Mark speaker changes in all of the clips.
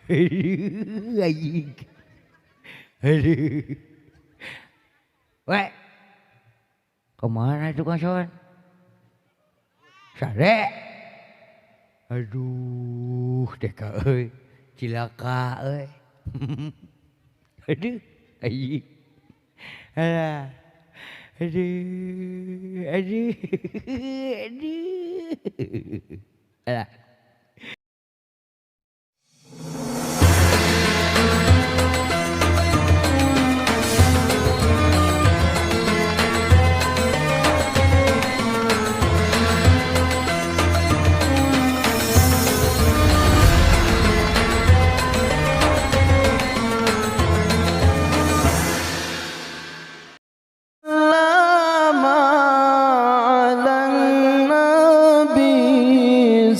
Speaker 1: Aduh. Aduh. Weh. Kemana tukang son? Sare. Aduh, deka euy. Cilaka euy. Aduh, aing. Alah. Aduh, aduh. Aduh. Alah.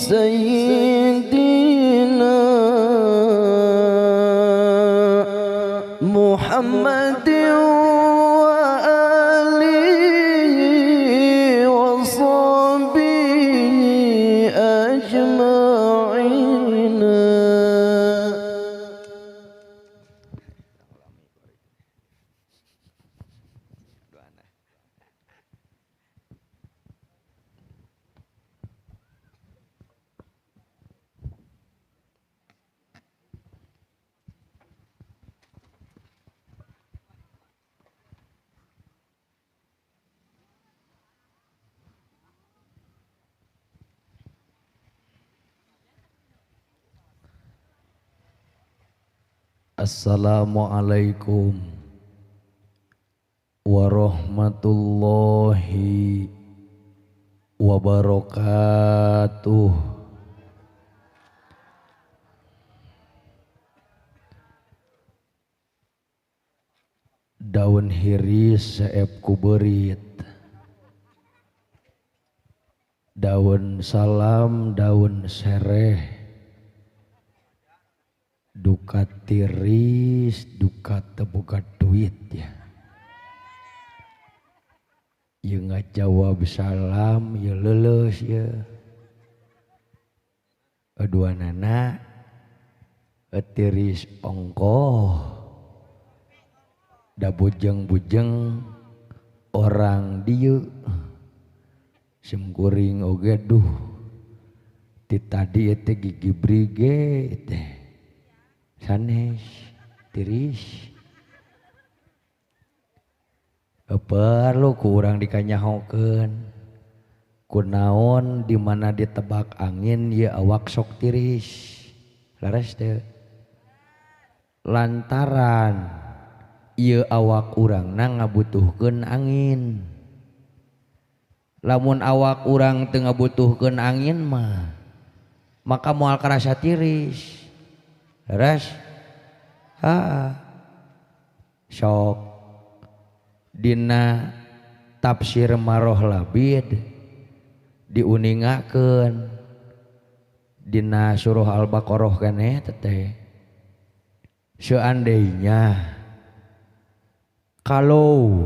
Speaker 2: سيدنا محمد وآله وصحبه أجمعين.
Speaker 3: Assalamualaikum warahmatullahi wabarakatuh. Daun hiris seep ku beurit, daun salam daun sereh, duka tiris duka teboga duit ya. Ya ngajawab salam ya leuleus ya. Duanana tiris ongkoh da bujeng-bujeng orang dieu simkuring oge duh ti tadi teh gigi brige teh sanes tiris perlu ku urang dikanyahokeun kunaon di mana ditebak angin ya awak sok tiris laras teu lantaran ieu awak urangna ngabutuhkeun angin. Lamun awak urang teu ngabutuhkeun angin mah maka moal karasa tiris. Laras ha sok dina tafsir Maroh Labid diuningakeun dina surah Al-Baqarah keneh teteh, seandainya kalau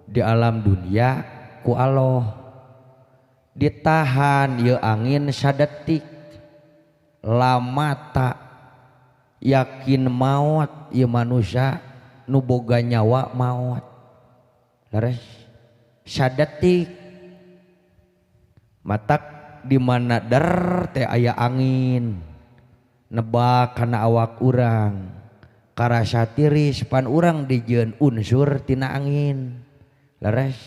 Speaker 3: di alam dunia ku Allah ditahan ieu angin sadetik lama tak yakin maot ieu manusia nu boga nyawa maot. Leres sadetik matak di mana der teh aya angin nebak kana awak urang karasa tiris pan urang dijieun unsur tina angin. Leres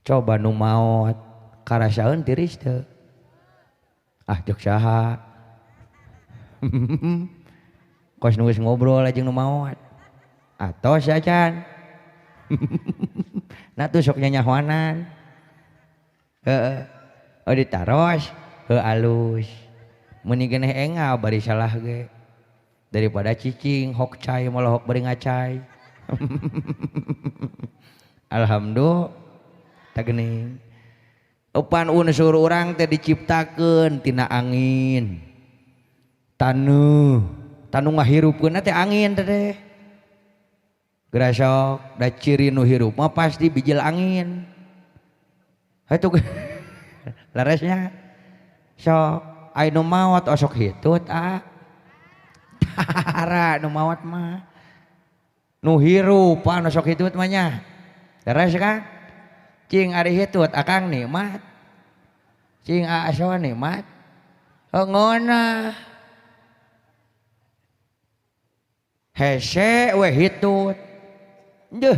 Speaker 3: coba nu maot karasaeun tiris teu? Ah jeung saha? Kos nu geus ngobrol jeung nu maot atos acan. Nah tuh sok nyanyahoanan. Heeh. Oh ditaros heuh alus. Meuni geneh engal bari salah ge. Daripada cicing hok cai molohok bari ngacai. Alhamdulillah tah geuning. Eupan unsur urang teh diciptakeun tina angin. Taneuh, tanu ngahirupkeunna teh angin teh. Gerasok da ciri nu hirup mah pasti bijil angin. Hatuh leresnya sok aya nu maot osok hitut ah. Tentara nu maot mah. Nu hirup nu sok hitut mah nya. Leres kan? Cing ari hitut akang nikmat. Cing aso nikmat. Ngeunah. Hese we hitut. Deuh,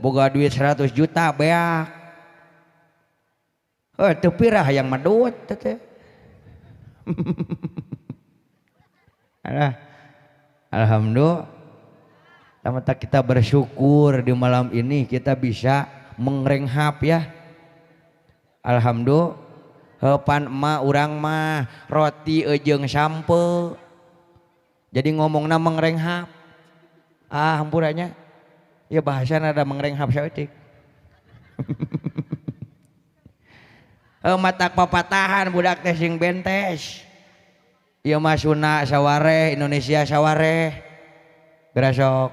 Speaker 3: boga duit 100 juta beak. Heuh teu pirah hayang medut teh. Alah. Alhamdulillah. Pertama kita bersyukur di malam ini kita bisa mengrenghap ya. Alhamdulillah. Heupan emak urang mah roti jeung sampe. Jadi ngomongna mengrenghap. Ah hampuranya. Ya bahasana ada mengrenghap saeutik. Matak papatahan budak teh sing bentes. Ieu mah Sunda sawareh, Indonesia sawareh. Geura sok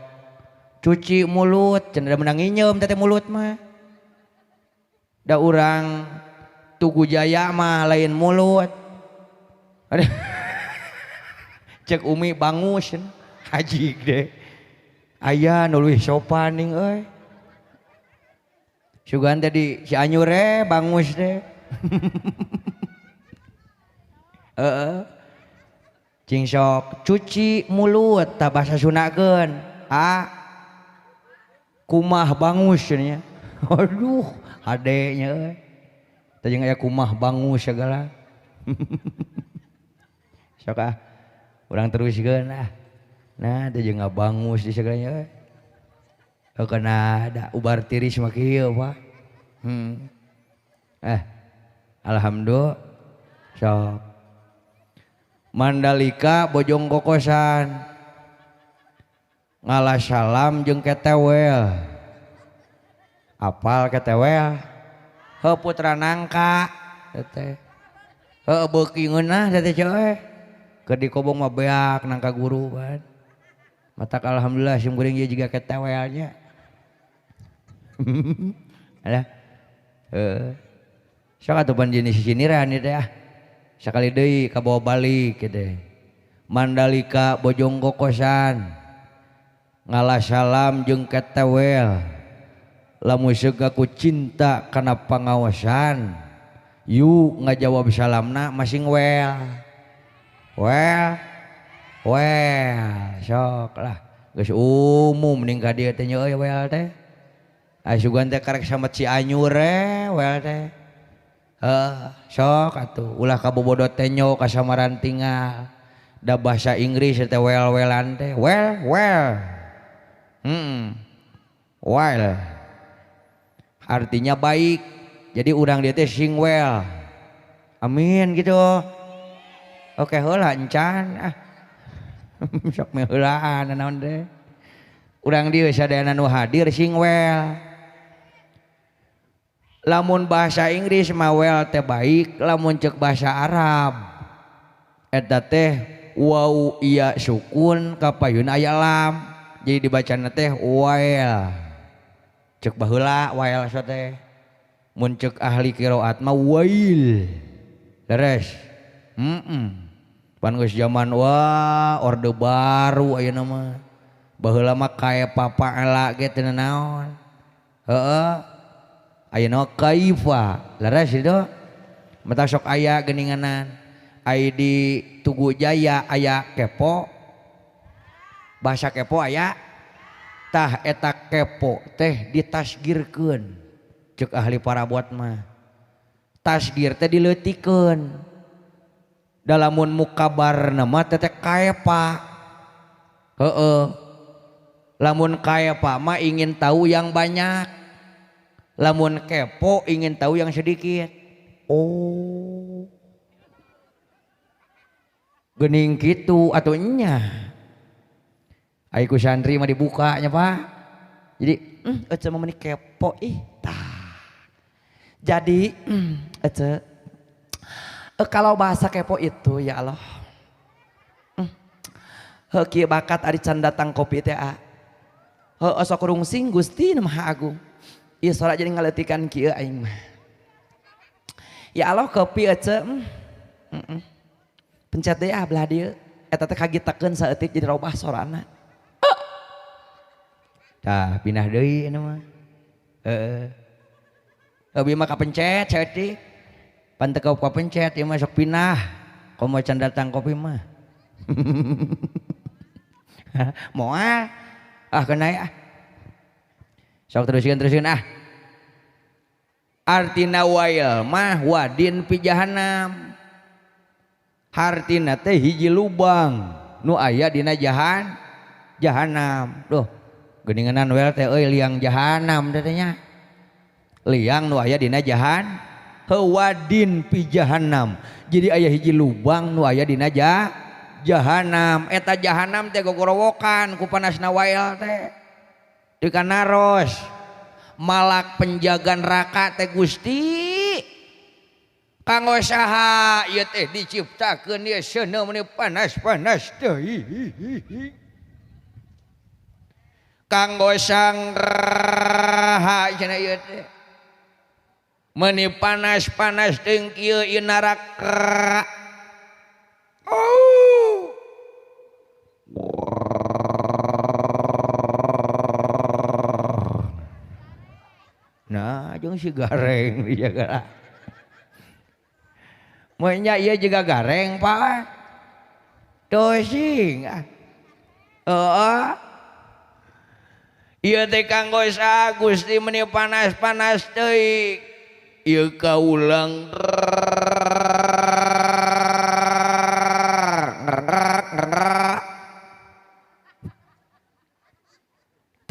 Speaker 3: cuci mulut, cenah menang nginyeum teh mulut mah. Da urang Tugu Jaya mah lain mulut. Cek Umi bangus haji deh. Aya nu leuwih sopan ning euy. Sugan teh di Cianjur bangus deh. Heeh. Cing sok cuci mulut tah bahasa Sundakeun. Ah. Kumah bangus nya. Aduh, hade nya euy. Teh jeung aya kumah bangus segala. Sok ah. Urang teruskeun ah. Nah, teh jeung ngabangus di segalanya euy. Kana da ubar tiris mah kieu Pak. Alhamdulillah. Sok. Mandalika bojong kokosan. Ngalah salam jeung ketewel. Apal ketewel? Heuh putra nangka teh. Heuh beuki ngeunah teh coe. Keur dikobong mah beak nangka guru kan. Matak alhamdulillah sim kuring ieu jiga ketewelnya. Alah. Heuh. Sok atuh pan jenis siniran ieu teh ah. Sakali deui kabawa balik kitu. Mandalika bojong kokosan. Ngalah salam jeung ketewel. Lamun seug ku cinta kana pangaosan. Yu ngajawab salamna masing wel. Wel. Wel, sok lah. Geus umum ning ka dieu teh nya euy wel teh. Asugan teh karek sama Cianjur wel teh. Heuh, sok atuh ulah kabobodo tenyo kasamaran tinggal. Da bahasa Inggris teh wel-welan teh. Well, well. Well. Artinya baik. Jadi urang dieu teh sing well. Amin gitu. Oke heula encan ah. Sok meh heulaan naon teh. Urang dieu sadayana nu hadir sing well. Lamun bahasa Inggris mah well teh baik, lamun cek bahasa Arab eta teh waw iya sukun kapayun aya lam. Jadi dibacana teh well. Cek baheula well teh. Mun cek ahli qiraat mah wail. Leres. Pan geus zaman wah orde baru ayeuna mah. Baheula mah kae papaela ge teu naon. Heeh. Ayeuna kaifa leres itu mata sok aya geuninganan. Ai di Tugu Jaya aya kepo. Bahasa kepo aya. Tah eta kepo teh ditasgirkeun cek ahli parabot mah. Tasgir teh dileutikeun. Dalamun mukabarna mah teh kaepa. Heeh. Lamun kaepa mah ingin tahu yang banyak. Lamun kepo ingin tahu yang sedikit. Oh. Geuning kitu atuh nya. Ai ku santri mah dibukanya Pak. Jadi ece mah meuni kepo ih tah.
Speaker 4: Jadi ece kalau bahasa kepo itu ya Allah. Heuh kieu bakat ari can datang kopi teh a. Heuh sok rungsing Gusti nu Maha Agung. Ieu sora jadi ngaleutikan kieu aing mah. Ya Allah kopi ece. Pencet deui ah belah dieu. Eta teh kagitakeun saeutik jadi robah sorana.
Speaker 3: Tah pindah deui eta mah. Heeh. Abi mah kapencet saeutik. Pan teu kapencet ieu mah sok pindah. Komo can datang kopi mah. Moal ah kena ah. Sok teruskeun ah. Artina wail mah wadin pi jahanam. Hartina teh hiji lubang nu aya dina jahanam. Duh, geuninganan wel teh euy liang jahanam teh nya. Liang nu aya dina wadin pi jahanam. Jadi aya hiji lubang nu aya dina jahanam. Eta jahanam teh gogorowokan ku panasna wail teh. Di kanaros malak penjaga neraka teh Gusti kanggo saha ieu teh diciptakeun ieu seuneu meuni panas-panas teh. Kanggo sanggraha cenah ieu teh meuni panas-panas teuing kieu ieu neraka. Oh. Nah, jeung si gareng dijaga. Moenya ieu juga gareng, Pak. Tosing. Heeh. Ieu teh kanggo saha Gusti meuni panas-panas teuing. Ieu kaulang.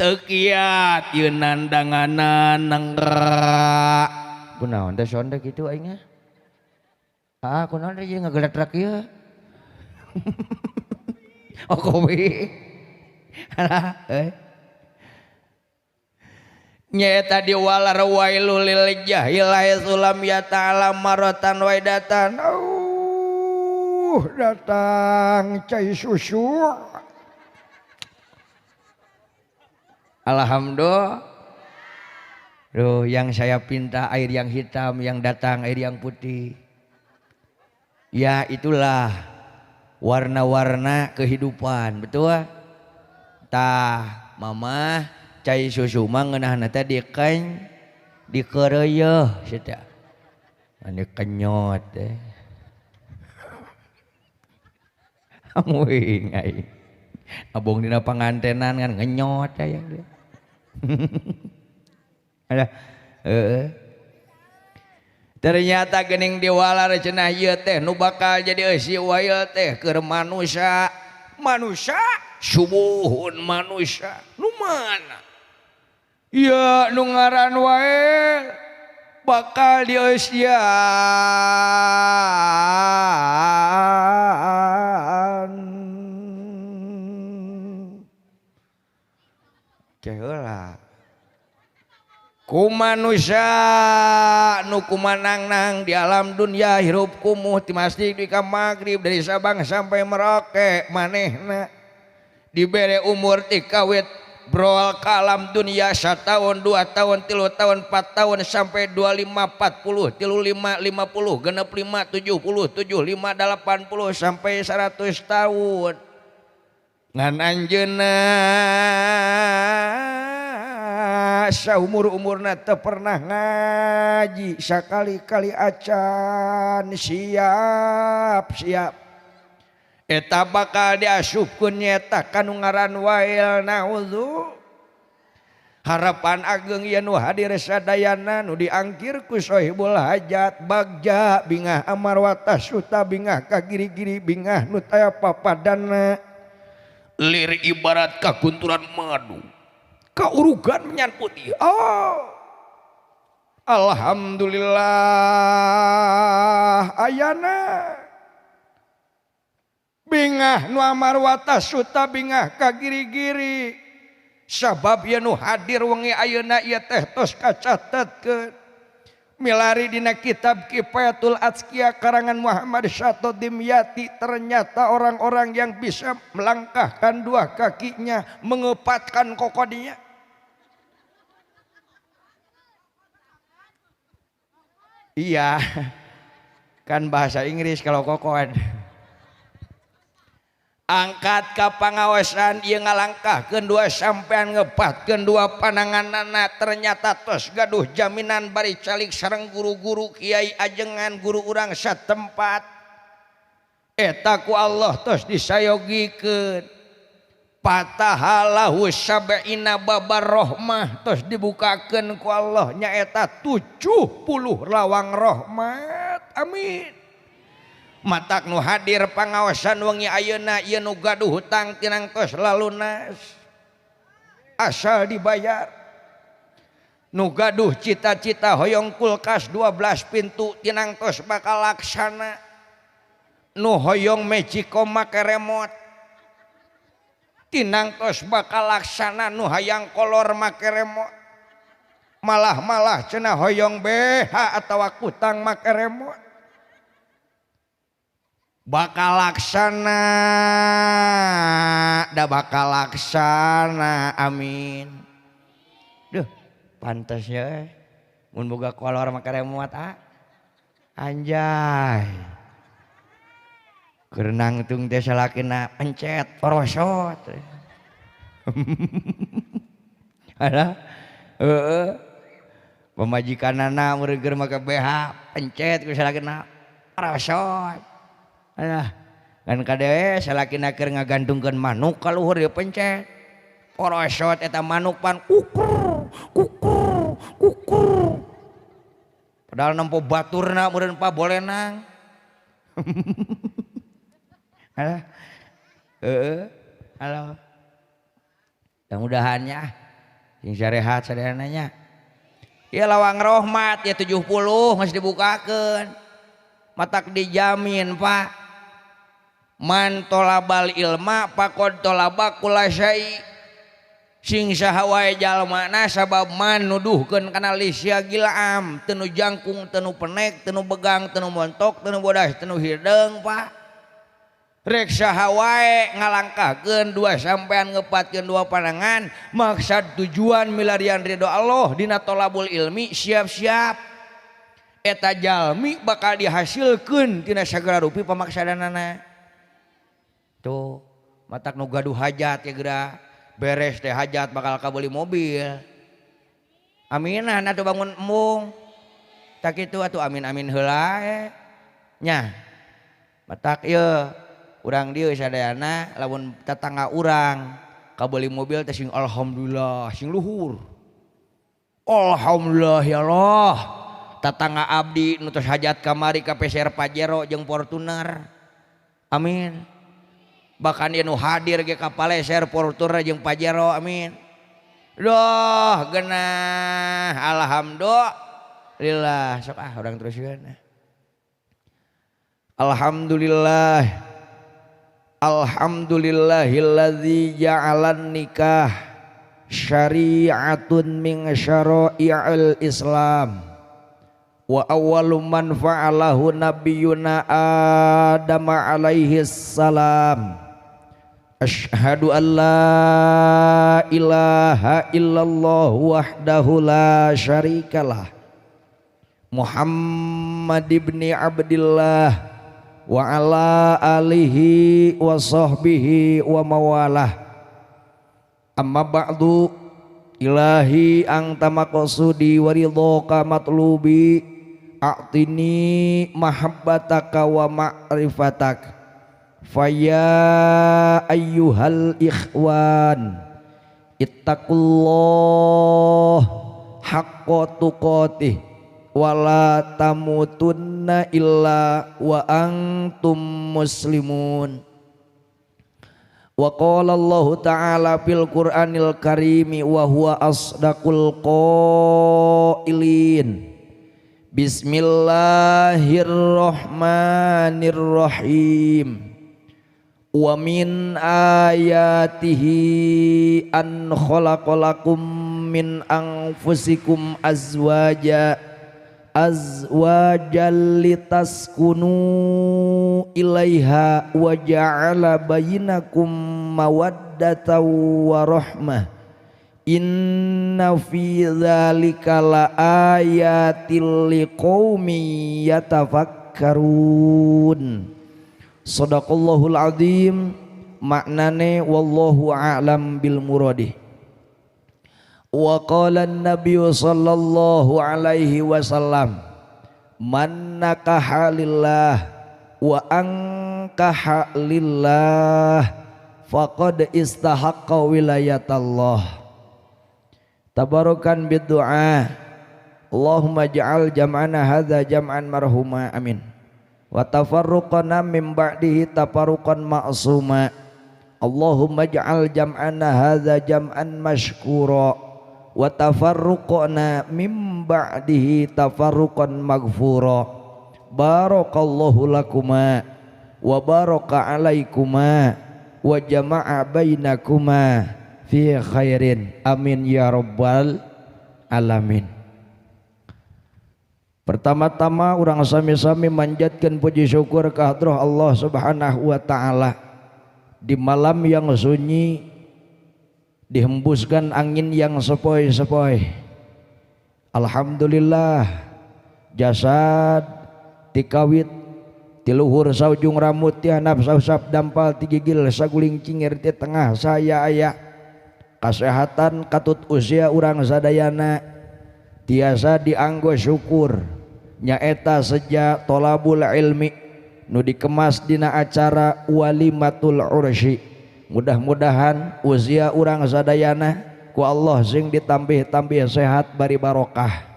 Speaker 3: Tekiat ieu nandanganan nanggerak. Kunaon teh sonde kitu aing ah? Ah, kunaon teh jeung ngageletrak ieu? Oh kopi. Alah euy. Nyaeta diwalar wailul lil jahil sulam ya ta'ala maratan waidatan. Datang cai susu. Alhamdulillah. Duh, yang saya pinta air yang hitam, yang datang air yang putih. Ya itulah warna-warna kehidupan, betul? Tah, mama cai susu mah ngeunahna teh dikeureuyeeh sia. Ane kenyot teh. Amuing aing. Abong dina pangantenan kan ngenyot aya teh. Ada heeh. Ternyata geuning diwalar cenah ieu teh nu bakal jadi eusi wail teh keur manusia. Manusia subuhun manusia nu mana? Ya nu ngaran wail bakal dieusian. Keheula ku manusia nu kumanang-nang di alam dunia hirup kumuh ti masjid di ka magrib dari Sabang sampai Merauke manehna dibere umur ti kawit brol ka alam dunia 1 tahun 2 tahun 3 tahun 4 tahun sampai 25 40 35 50 65 70 75 80 sampai 100 tahun ngan anjeunna saumur-umurna teu pernah ngaji sakali-kali acan siap-siap eta bakal diasupkeun nyeta kanu ngaran wail naudzu. Harapan ageng ieu nu hadir sadayana nu diangkir ku sohibul hajat bagja bingah amarwata suta bingah ka giri-giri bingah nu taya papadana lir ibarat kagunturan madu kaurugan menyan putih. Oh, alhamdulillah ayana bingah nu amarwata suta bingah ka giri-giri sabab ieu nu hadir wengi ayeuna ieu teh tos kacatetkeun milari dina kitab Kifayatul Adzkiya karangan Muhammad Syato Dimyati. Ternyata orang-orang yang bisa melangkahkan dua kakinya mengepatkan kokodinya. Iya, kan bahasa Inggris kalau kokon. Angkat ka pangawasan ieu ngalangkahkeun dua sampean ngepatkeun dua pananganana ternyata tos gaduh jaminan bari calik sareng guru-guru kiai ajengan guru urang satempat. Eta ku Allah tos disayogikeun. Patahalahu sab'ina babar rahmah tos dibukakeun ku Allah nyaeta 70 lawang rahmat. Amin. Matak nu hadir pangaosan wengi ayeuna ieu nu gaduh hutang tinang tos lalunas asal dibayar. Nu gaduh cita-cita hoyong kulkas 12 pintu tinang tos bakal laksana. Nu hoyong magicom make remote tinang tos bakal laksana. Nu hayang kolor make remote malah-malah cenah hoyong BH atawa kutang make remote bakal laksana, da bakal laksana. Amin. Duh, pantes ya mun boga kolor make remote ah. Anjay. Keur nangtung teh salakina pencet porosot. Alah, heeh. Pamajikanana meureun make BH pencet ku salakina porosot. Alah, kan kadewe salakina keur ngagantungkeun manuk ka luhur dia pencet. Porosot eta manuk pan kukur kukur kukur. Padahal nempo baturna meureun pabolenang. Alah, heeh, halo. Mudah-mudahan ya sing sarehat sadayana nya. Ieu lawang rahmat ya 70 geus dibukakeun. Matak dijamin Pak. Man tolabal ilma faqad tolaba kulasyai. Sing saha wae jalmana sabab man nuduhkeun kana lisya gilaam, teu nu jangkung, teu nu penek, teu nu begang, teu nu montok, teu nu bodas, teu nu hideung Pak. Rek saha wae ngalangkahkeun dua sampean ngepatkeun dua panangan maksad tujuan milarian ridho Allah dina tolabul ilmi siap-siap eta jalmi bakal dihasilkeun tina sagala rupi pamaksadanana. Tuh matak nu gaduh hajat ya geura beres teh hajat bakal kabeli mobil. Aminan atuh bangun embung. Tak kitu atuh amin-amin heula nya. Matak ieu urang dieu sadayana lamun tetangga urang kabeli mobil teh sing alhamdulillah sing luhur. Alhamdulillah ya Allah. Tetangga abdi nu tos hajat kamari ka PCR Pajero jeung Fortuner. Amin. Bahkan ieu nu hadir ge ka Paleser Fortuner jeung Pajero. Amin. Duh genah alhamdulillah. Sok ah urang teruskeun. Alhamdulillah. Alhamdulillahilladzi ja'alan nikah syari'atun min syara'i'il Islam wa awwalu man fa'alahu nabiyyuna Adam alaihi salam. Asyhadu an la ilaha illallah wahdahu la syarikalah Muhammad ibni Abdillah wa ala alihi wa sahbihi wa mawalah. Amma ba'du. Ilahi anta maqsudi wa ridhoka matlubi, a'tini mahabbataka wa ma'rifatak. Faya ayyuhal ikhwan ittaqullah haqqa tuqatih wala tamutunna illa wa antum muslimun. Wa qala Allah ta'ala fil Qur'anil karimi wa huwa asdaqul qailin. Bismillahirrahmanirrahim. Wa min ayatihi an khalaqalakum min anfusikum azwaja azwajal litaskunu ilaiha wa ja'ala bainakum mawaddatan wa rahmah. Inna fi dzalika laayatil liqaumin yatafakkarun. Shadaqallahul azim
Speaker 4: Maknane wallahu a'lam bil muradi. Wa qala an-nabiy sallallahu alaihi wasallam man nakaha lillah wa ankaha lillah faqad istahaqqa wilayatallah. Tabarukan biddu'a. Allahumma ja'al jam'ana hadza jam'an marhuma amin. Wa tafarruqana min ba'dihi tafarruqan ma'suma. Allahumma ja'al jam'ana hadza jam'an mashkura wa tafarruqana min ba'dihi tafarruqan maghfura. Barakallahu lakuma wa baraka alaikuma wa jama'a bainakuma fi khairin amin ya rabbal alamin. Pertama-tama urang sami-sami manjatkan puji syukur ka hadrah Allah Subhanahu wa taala. Di malam yang sunyi dihembuskan angin yang sepoi-sepoi. Alhamdulillah jasad tikawit tiluhur saujung rambut tihanap sausap dampal tigigil saguling cingir ti tengah saya aya kasehatan katut usia urang sadayana tiasa dianggo syukur nyaeta seja tolabul ilmi nu dikemas dina acara walimatul ursy. Mudah-mudahan usia urang sadayana ku Allah sing ditambih-tambih sehat bari barokah.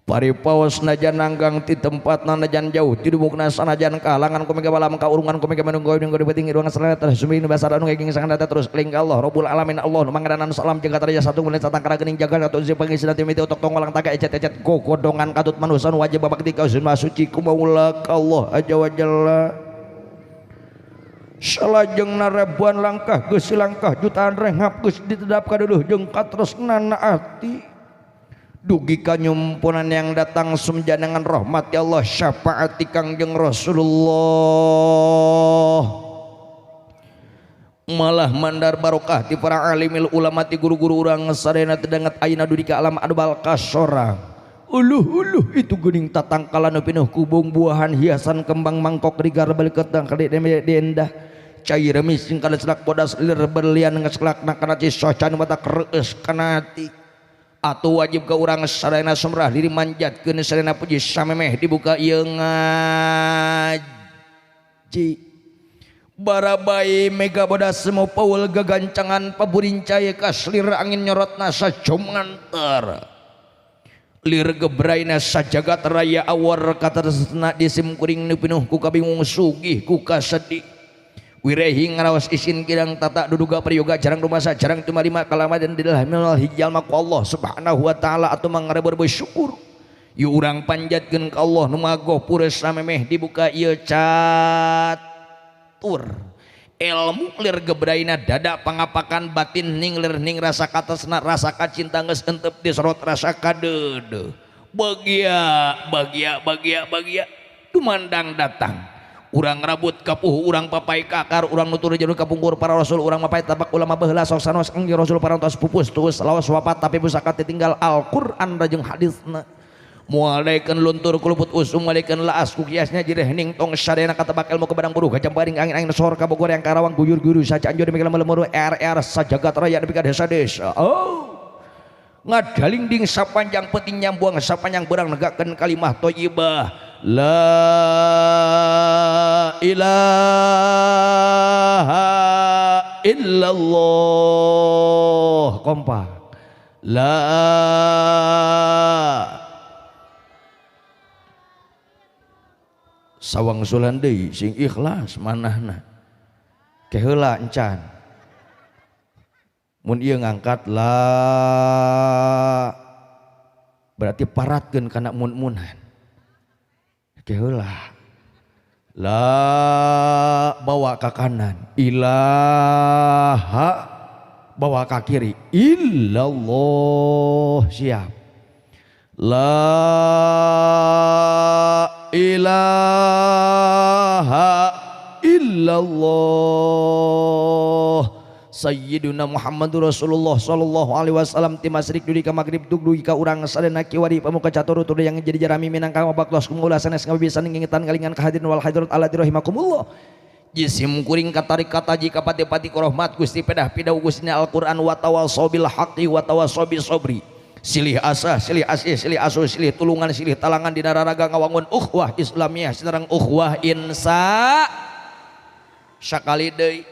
Speaker 4: Bari paos najan nanggang ti tempatna najan jauh ti dumukna sanajan kahalangan ku mega balam kaurungan ku mega manunggu jeung penting ruangan salana suming basara nu ngegeng sangan terus eling ka Allah Rabbul alamin Allah nu mangadanan salam jeung katarja satu menit satangkara geuning jaga katut si pangisina timiti otok tongolang taga ecet-ecet gogodongan katut manusa nu wajib babakti ka suci kumaula ka Allah aja wa jalla. Salajengna ribuan langkah geus langkah jutaan rehngap geus ditedap kaduduh jeung katresnana ati dugi ka nyumpunan yang datang sumjanangan rahmat ya Allah syafaati Kangjeng Rasulullah. Malah mandar barokah ti para alimil ulama ti guru-guru urang sadayana tedangat ayeuna dugi ka alam anu balkasorang. Uluh-uluh itu geuning tatangkalan nu pinuh kubung buahan hiasan kembang mangkok rigar balik ketang kali dendah cair mising kana celak bodas lir berlian ngeselak kana cisocan mata kereus kana ati. Atuh wajib ka urang sadayana sumrah diri manjatkeun sadayana puji samemeh dibuka ieu ngaji. Barabai mega bodas semua paul gagancangan paburincai kaslir angin nyorotna sajumanter. Lir gebraina sajagat raya awar katresna disim kuring nu pinuh ku kabingung sugih ku kasedih. Wirehi ngaraos isin kidang tata duduga prayoga jarang rumasa jarang tumarima kalama dan dilah minal hijalma ku Allah Subhanahu wa taala atuh mangrebor bersyukur. Yu urang panjatkeun ka Allah nu magoh pures samemeh dibuka ieu catur. Ilmu lir gebraina dada pangapakan batin ning lir ning rasa katresna rasa kacinta geus entep disorot rasa kadeudeuh. Bagia bagia bagia bagia tumandang datang. Urang rabut kapuh urang papai kakar urang nutur jero kapungkur para rasul urang mapai tapak ulama baheula sok sanos engge rasul parantos pupus tuus lawas wapat tapi pusaka tinggal Al-Qur'an rajeng hadisna. Moal daekeun luntur kuluput usum malekeun laas ku kiasnya jireh ning tong sadayana katebak ilmu ke badang buruh gacamparing angin-angin sor ka Bogor yang Karawang guyur-guyur sacanjur demi lemur RR sajagat raya nepi ka desa-desa. Oh. Ngadaling ding sapanjang penting nyambuang sapanjang berang negakeun kalimah thayyibah la ilaha illallah kompak la sawang sulan deui sing ikhlas manahna keheula encan mun ieu ngangkat la berarti paratkeun kana mun-munan keheula la bawa ke kanan ilaha bawa ke kiri illallah siap la ilaha illallah Sayyiduna Muhammadur Rasulullah sallallahu alaihi wasallam ti masyrik dugi ka magrib dugi ka urang sadayana kiwari pamuka catur tutur yang jadi jarami minangka baktos kumula sanes ngabisan ngingetan kalingan kahadirin wal hadirat allati rahimakumullah. Jisim kuring katarik kataji kapati-pati ku rahmat Gusti pedah pidau Gusti Al-Qur'an wa tawassaw bil haqqi wa tawassaw bis sabri. Silih asah, silih asih, silih asuh, silih tulungan, silih talangan dina raraga ngawangun ukhuwah Islamiyah sareng ukhuwah insa. Sakali deui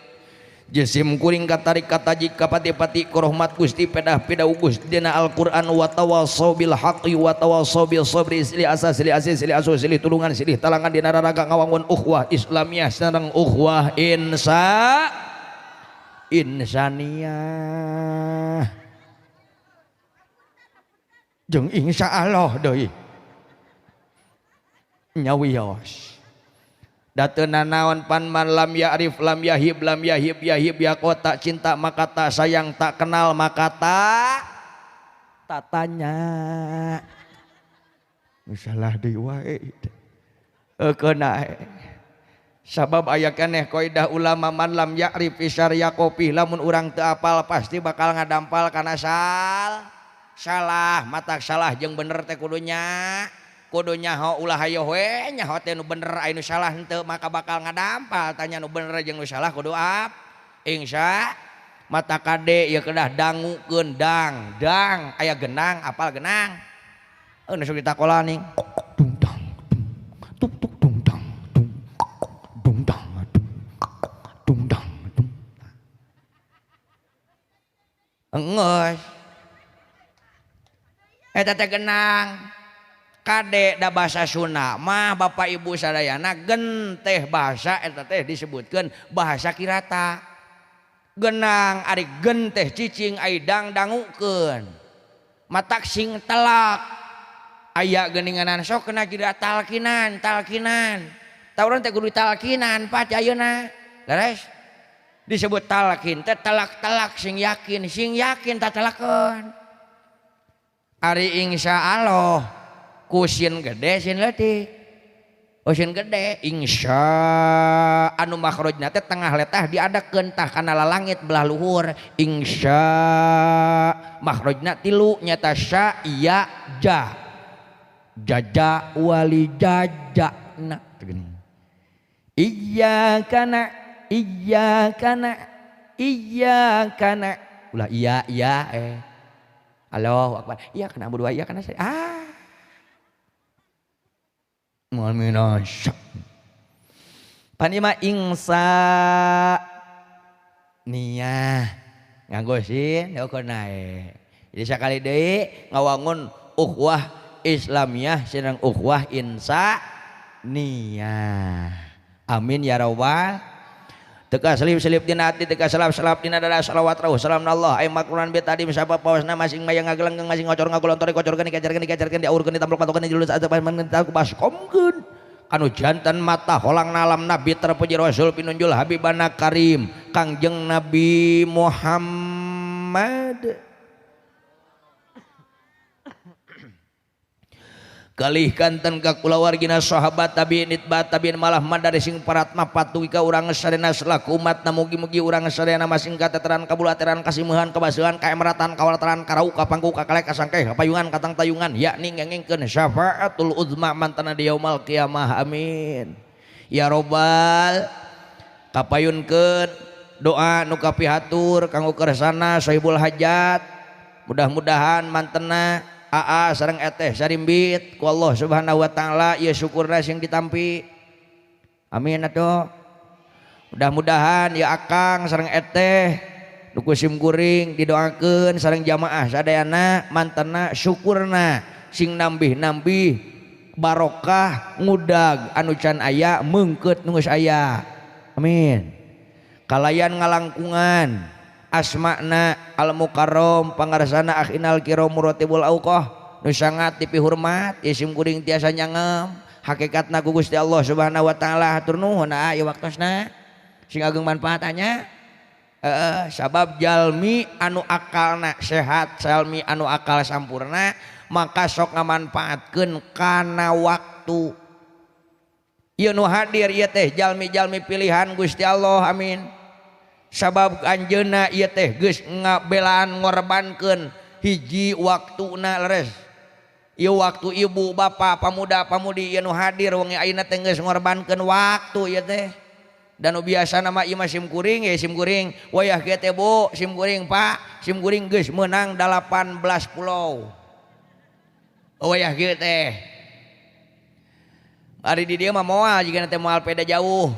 Speaker 4: jisim kuring katarik kataji kapati-pati ku rahmat Gusti pedah pidau Gusti dina Al-Qur'an wa tawassaw bil haqqi wa tawassaw bis sabri. Silih asah, silih asih, silih asuh, silih tulungan, silih talangan dina raraga ngawangun ukhuwah Islamiyah sareng ukhuwah insa insaniyah. Jeung insya Allah deui nyawios dateu nanaon pan man lam ya'rif lam yahib lam yahib yahib yaqo tak cinta maka tak sayang tak kenal maka tak tanya salah deui wae keuna sabab aya keneh kaidah ulama man lam ya'rif isyar yaqopi lamun urang teu apal pasti bakal ngadampal kana salah matak salah jeung bener teh kudunya kudunya ho ulah hayo we nyaho teh nu bener aya nu salah henteu maka bakal ngadampal tanya nu bener jeung nu salah kudu ap insya mata kade ieu kedah dangukeun dang dang aya genang apal genang nu sok ditakola ning dung dang dung tuk tuk dung dang dung dung dang dung dung dang dung enggeus eta teh genang kade da bahasa Sunda mah Bapak Ibu sadayana gen teh bahasa eta teh disebutkeun bahasa kirata genang ari gen teh cicing ai dang dangukeun matak sing telak aya geuninganan sok kena kira talkinan talkinan tah urang teh kudu talkinan pak ayeuna leres disebut talkin teh telak-telak sing yakin tah telakeun ari insya Allah kusin gede sin leutik oh sin gede insya anu makhrajna teh tengah letah diadakeun tah kana lalangit belah luhur insya makhrajna tilu nyata sya ya ja jaja wali jajana iyyaka na iyyaka na iyyaka na ulah iya iya Allahu akbar iya kena berdua iya kena saya ah mu'minasya panima ingsa niyah nganggo sin nae jadi sakali deui ngawangun ukhuwah Islamiyah sareng ukhuwah insa niyah amin ya rabbal teka selip-selip dina hati teka selap-selap dina dada salawat rawuh salam Allah ay makrunan betadi misapa paosna masing mayang ngagelengkeng masing ngocor ngagolontor kocorkeun dikejarkeun dikejarkeun diaurkeun ditamplok patokeun dilulus azab man baskomkeun kanu jantan mata holang nalam nabi terpuji rasul pinunjul habibana karim Kangjeng Nabi Muhammad kalih kanten ka kulawargina sahabat tabiin itba tabiin malah madari sing paratma patuhi ka urang sadayana selaku umatna mugi-mugi urang sadayana masing kateteran kabulateran kasimehan kabaseuhan kaemratan kawalataran karau kapangku kakalek kasangkeh kapayungan katang tayungan yakni ngengengkeun syafaatul uzma mantana di yaumal qiyamah amin ya robbal kapayunkeun doa nu kapihatur kanggo kersana sahibul hajat mudah-mudahan mantena aa sareng eteh sarimbit ku Allah Subhanahu wa taala ieu syukurna sing ditampi amin atuh mudah-mudahan ya akang sareng eteh nu ku sim kuring didoakeun sareng jamaah sadayana mantena syukurna sing nambih-nambih barokah ngudag anu can aya meungkeut nu geus aya amin kalayan ngalangkungan asma'na al-mukarram pangarsana akhinal kiram muratibul auqah nu sangat dipihormat isim kuring tiasa nyangem hakikatna ku Gusti Allah Subhanahu wa taala hatur nuhun ieu waktosna sing ageng manfaatnya sabab jalmi anu akalna sehat jalmi anu akal sampurna maka sok ngamanfaatkeun kana waktu ieu nu hadir ieu teh jalmi-jalmi pilihan Gusti Allah amin sabab anjeunna ieu teh geus ngabelaan ngorbankeun hiji waktuna leres ieu waktu ibu bapak pamuda pamudi ieu nu hadir wengi ayeuna teh geus ngorbankeun waktu ieu teh
Speaker 3: Dan nu biasa nama ieu mah sim kuring ya sim kuring wayah kieu teh Bu sim kuring Pak sim kuring geus meunang 18 pulau. Wayah kieu teh. Ari di dieu mah moal jigana teh moal peda jauh.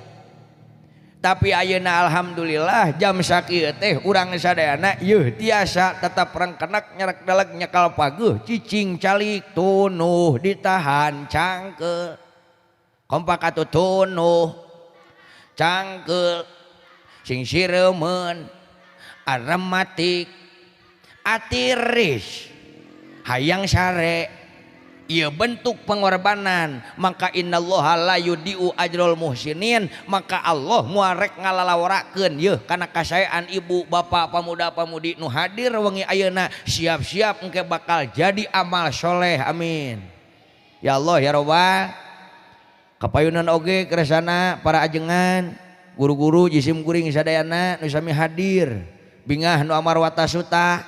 Speaker 3: Tapi ayeuna alhamdulillah jam sakieu teh urang sadayana yeuh tiasa tetap rengkenek nyerek deleg nyekal pageuh cicing calik tunuh ditahan cangkeul. Kompak atuh tunuh cangkeul sing sireumeun arematik atiris hayang sare. Ia bentuk pengorbanan maka innallaha la yudiu ajrul muhsinin maka Allah muarek ngalalaworakeun yeuh kana kasaean ibu bapak pamuda pamudi nu hadir wengi ayeuna siap-siap engke bakal jadi amal soleh amin ya Allah ya Robbal kapayunan oge keresana para ajengan guru-guru jisim kuring sadayana nu sami hadir bingah nu amarwata suta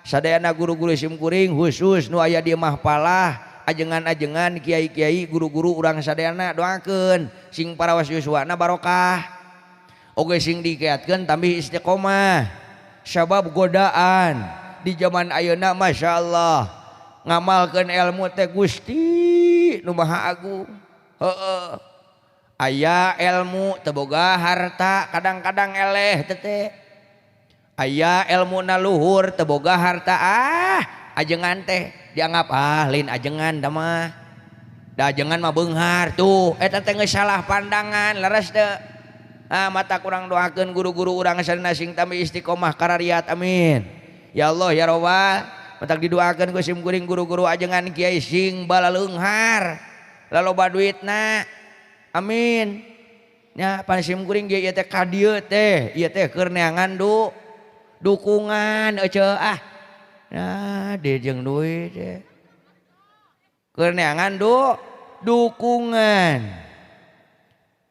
Speaker 3: sadayana guru-guru sim kuring khusus nu aya di mahpalah ajengan-ajengan kiai-kiai guru-guru urang sadayana doakeun sing parawas yuswana barokah oge sing dikeatkeun tambih istiqomah sabab godaan di zaman ayeuna masyaallah ngamalkeun ilmu teh Gusti nu Maha Agung heeh aya ilmu teu boga harta kadang-kadang eleh teh aya ilmuna luhur teu boga harta ah ajengan teh dianggap ah lain ajengan da mah da ajengan mah beunghar tuh eta teh geus salah pandangan leres teu ah mata kurang doakeun guru-guru urang sadayana sing tambih istiqomah karariat amin ya Allah ya Robbal matak didoakeun ku sim kuring guru-guru ajengan kiai sing balaleunghar laloba duitna amin nya pan sim kuring ge ieu teh ka dieu teh ieu teh keur neangan dukungan eceu ah nah dia jeung duit teh keur neangan dukungan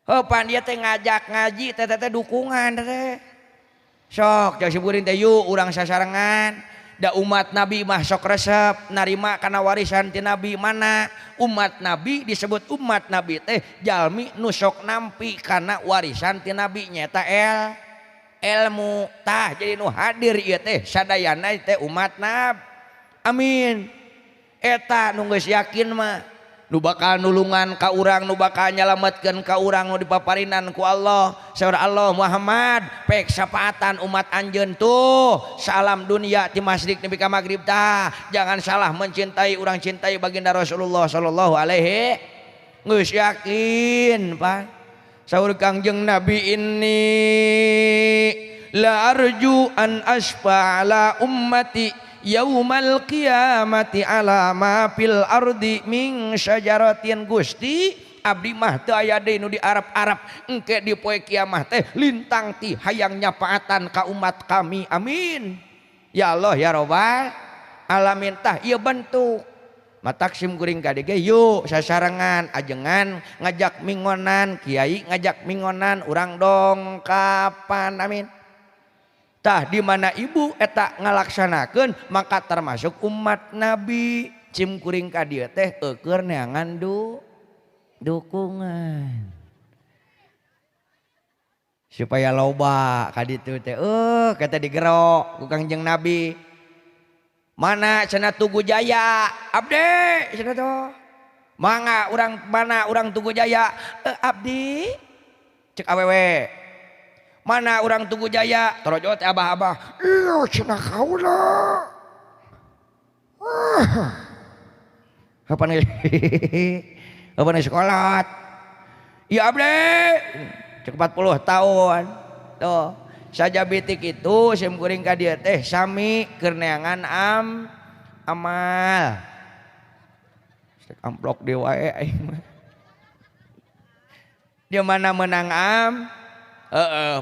Speaker 3: heuh pan dia teh ngajak ngaji teh teh dukungan teh sok jeung si kuring teh yuk urang sasarengan da umat nabi mah sok resep narima kana warisan ti nabi mana umat nabi disebut umat nabi teh jalmi nu sok nampi kana warisan ti nabi nyaeta ilmu tah jadi nu hadir ieu teh sadayana teh umat nab amin eta nu geus yakin mah nu bakal nulungan ka urang nu bakal nyalametkeun ka urang nu dipaparinan ku Allah saur Allah Muhammad pek syafaatan umat anjeun tuh salam dunia ti masyrik nepi ka magrib tah jangan salah mencintai urang cintai baginda Rasulullah sallallahu alaihi geus yakin Pak saur Kangjeng Nabi ini la arju an asfa'ala ummati yaumal qiyamati ala ma fil ardi min syajaratin Gusti abdi mah teu aya deui nu di Arab-Arab engke di poe kiamah teh lintang ti hayang nyapaatan ka umat kami amin ya Allah ya Robbal alamin tah ieu bentuk matak sim kuring ka dieu yuk sasarengan ajengan ngajak mingonan kiai ngajak mingonan urang dongkapan amin tah di mana ibu eta ngalaksanakeun maka termasuk umat nabi sim kuring ka dieu teh eueur neangan dukungan supaya loba ka ditu teh kata digerok ku Kangjeng Nabi mana cenah Tugu Jaya abdi cenah tuh mangga urang mana urang Tugu Jaya abdi cek awewe mana urang Tugu Jaya torojot abah-abah
Speaker 4: iya cenah kaula
Speaker 3: apa nih apa nih sekolah ya abdi cek 40 tahun tuh saja bitik itu sim kuring ka dieu teh sami keur neangan amal amplok deui wae aing mah dia mana menang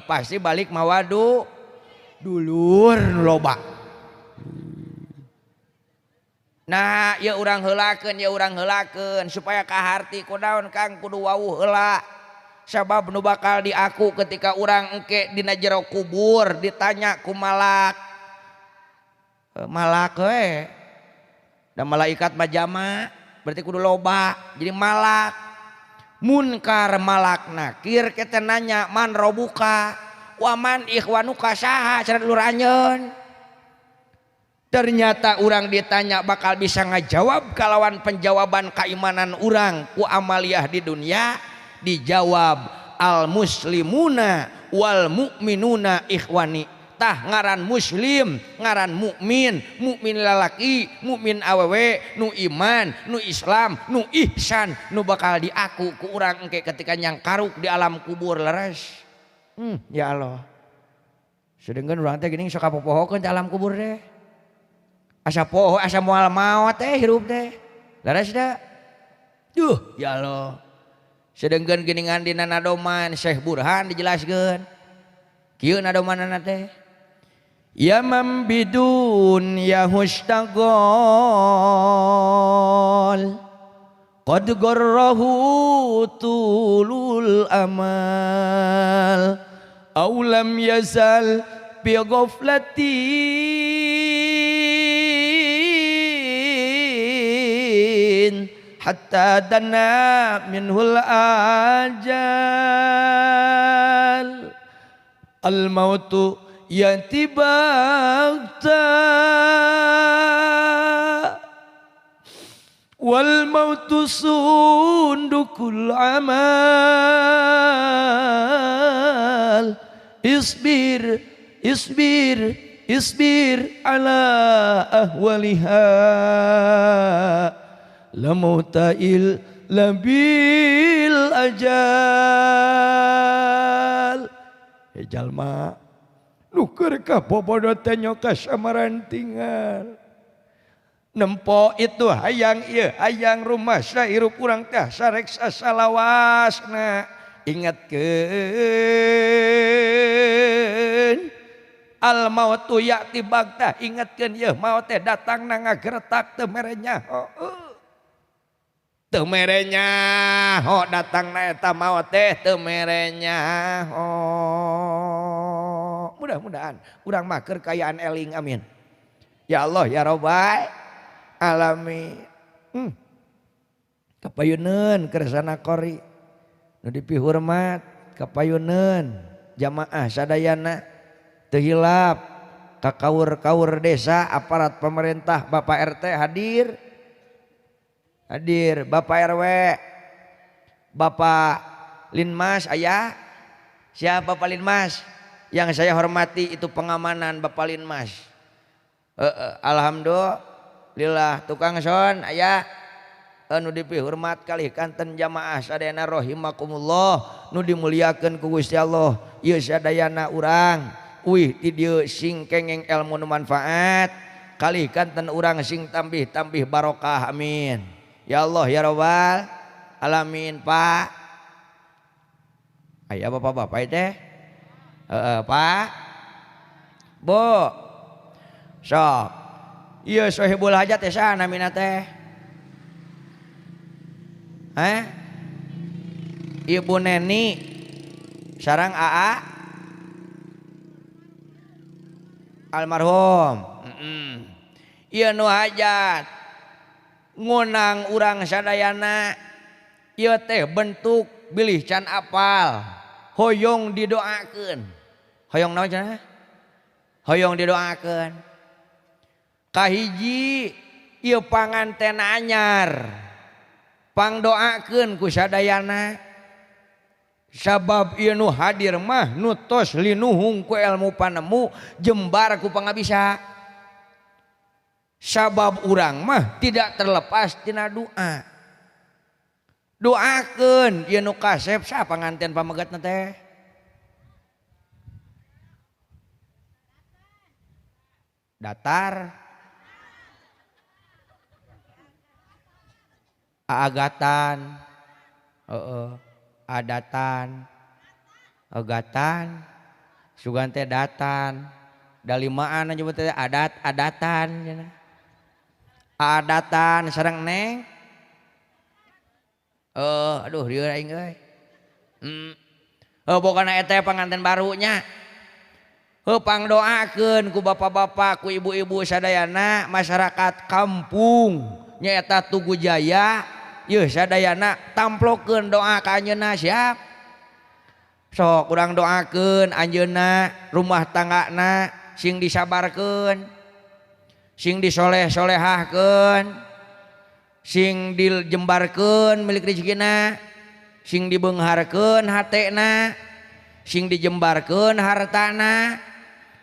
Speaker 3: pasti balik mawadu dulur loba nah ya urang heulakeun supaya kaharti kunaon Kang kudu wawuh heula sabab nu bakal diaku ketika urang engke dina jero kubur ditanya ku malak malak we da malaikat mah jama berarti kudu loba jadi malak Munkar malak nakir kita nanya man robuka waman ikhwanuka saha cenah dulur anjeun. Ternyata urang ditanya bakal bisa ngajawab kalawan penjawaban keimanan urang ku amaliyah di dunia. Dijawab al muslimuna wal mu'minuna ikhwani. Tah ngaran muslim, ngaran mukmin, mukmin lalaki, mukmin awewe, nu iman, nu Islam, nu ihsan, nu bakal diaku ku urang engke ketika nyangkaruk di alam kubur leres. Ya Allah. Sedengkeun urang teh geuning sok kapopohokeun di alam kubur teh. Asa poho, asa moal maot teh hirup teh. Leres da. Duh, ya Allah. Sedengkeun geuningan dina nadoman Syekh Burhan dijelaskeun. Kieu nadomanana teh. Ya man bidun ya hustagol qad garrahu tulul amal aw lam yazal bi ghaflatin hatta dana minhul ajal al mautu yati bagta wal mautu sundukul amal isbir isbir isbir ala ahwaliha la mauta illa bil ajal. Jalma nu keur kabobodo teh nyoka samarantingan nempo itu hayang ieu hayang rumah sahirup urang teh sarek sasalawasna. Ingatkeun al mautu ya'ti bagtah, ingatkeun ieu maut teh datang na ngageretak teu mere nyaho, teu mere nyaho datang na eta maut teh teu mere nyaho. Mudah-mudahan urang mah keur kayaan eling, amin. Ya Allah ya Rabbal alamin. Kapayuneun kersana qori nu dipihormat, kapayuneun jamaah sadayana teu hilap ka kaur-kaur desa, aparat pemerintah, Bapak RT hadir. Hadir Bapak RW, Bapak Linmas aya. Siapa Bapak Linmas? Yang saya hormati itu pengamanan Bapak Linmas. Alhamdulillah tukang son aya nu dipihormat kalih kanten jamaah sadayana rahimakumullah nu dimuliakeun ku Gusti Allah. Ieu sadayana urang uih di dieu sing kengeng ilmu nu manfaat kalih kanten urang sing tambih-tambih barokah, amin. Ya Allah ya Rabbal alamin. Pak aya bapak-bapak teh. Pak Bu sok ieu sohibul hajat teh saha namina teh? Hah? Ibu Neni sareng AA almarhum. Ieu nu hajat ngunang urang sadayana ieu teh bentuk bilih can apal hoyong didoakeun. Hoyong naon cenah? Hoyong didoakeun. Kahiji ieu panganten anyar pangdoakeun ku sadayana. Sabab ieu nu hadir mah nu tos linuhung ku ilmu panemu jembar ku pangabisa. Sabab urang mah tidak terlepas tina doa. Doakeun ieu nu kasep saha panganten pamegatna teh? Datar aagatan adatan agatan sugan teh datan dalimaan nyebut teh adat adatan adatan sareng neng aduh lieur aing euy. Pokona eta panganten barunya. Pangdoakeun ku bapak-bapak ku ibu-ibu sadayana masyarakat kampung nyaeta Tugu Jaya Yeuh sadayana tamplokeun doa ka anjeunna siap. Sok urang doakeun anjeunna rumah tanggana sing disabarkeun, sing disoleh-solehahkeun, sing dijembarkeun milik rezekina, sing dibeungharkeun hatena, sing dijembarkeun hartana,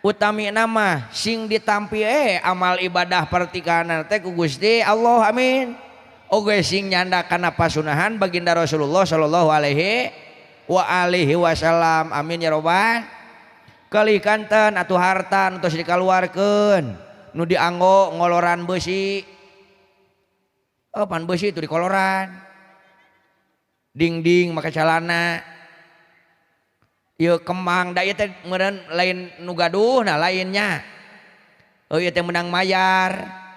Speaker 3: utamina mah sing ditampi amal ibadah pertikanan teh ku Gusti Allah, amin. Oge sing nyanda kana pasunahan baginda Rasulullah sallallahu alaihi wa alihi wasallam, amin ya robbal. Kali kanten atuh harta nu tos dikaluarkeun nu dianggo ngoloran beusi, oh pan beusi itu dikoloran dingding make calana ieu kemang da ieu teh meureun lain nu gaduh nah lainnya, oh ieu teh menang mayar.